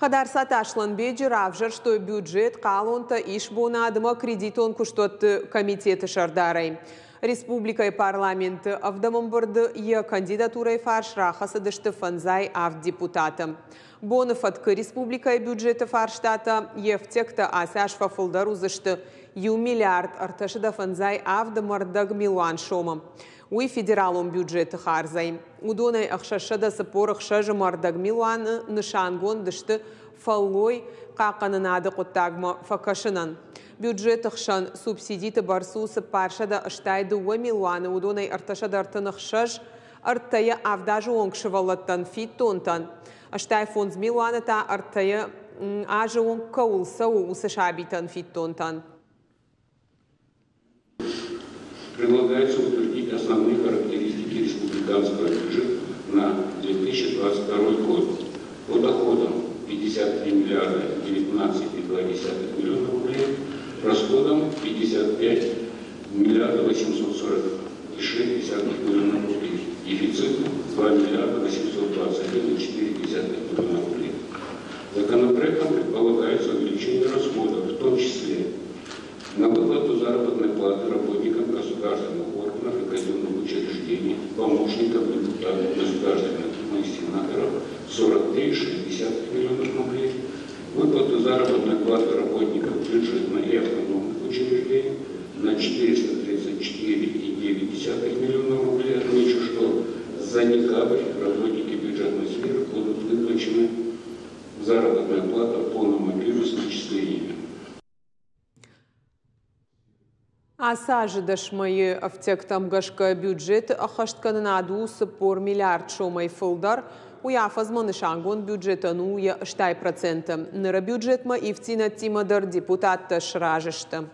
Хӕдарцаты Аслӕнбеджы равзӕрстой бюджет, хъалонтӕ, исбонад ӕмӕ кредитон куыстуӕтты комитеты сӕрдарӕй. Республикӕйы парламенты ӕвдӕм ӕмбырды йӕ кандидатурӕйы фарс рахӕцыдысты 57 депутаты. Боны фӕткы республикӕйы бюджеты фарстатӕ, йе фтиӕгтӕ ацы аз фӕфылдӕр уыдзысты иу миллиард 357 ӕмӕ рдӕг милуан сомы. Уый федералон бюджеты хардзӕй. Уыдонӕй 646 ӕмӕ рдӕг милуаны нысангонд сты фӕллой хъахъхъӕнынады хъуыддагмӕ фӕкӕсынӕн. Бюджеты хсӕн субсидиты бӕрц у 482 милуаны, уыдонӕй 336 ӕртӕйӕ авд азы онг сывӕллӕттӕн фиддонтӕн, 85 милуаны та ӕртӕйӕ азы онг кӕуыл цӕуы, уыцы сабитӕн фиддонтӕн. Предлагается утвердить основные характеристики республиканского бюджета на 2022 год. По доходам 53 миллиарда 19,2 миллиона рублей, расходам 55 миллиарда 846 миллиона рублей, дефициту 2 миллиарда 821,4 миллиона рублей. Законопроектом предполагается увеличение расходов, в том числе на выплату заработной платы работникам государственных органов и казенных учреждений, помощникам депутатов Государственных Думы и сенаторов 43,6 миллионов рублей, выплату заработной платы работникам бюджетных и автономных учреждений на 434,9 миллиона рублей. Отмечу, что за декабрь работники бюджетной сферы будут выплачены заработная плата в полном объеме с начислениями. Ацы азы дӕс мӕйы ӕфтиӕгтӕм гӕсгӕ бюджеты ӕххӕсткӕнынад у 40 миллиард сомӕй фылдӕр. Уый афӕдзмӕ нысангонд бюджетӕн у йӕ 80%. Ныры бюджетмӕ ивддзинӕдтимӕ дӕр депутаттӕ сразы сты.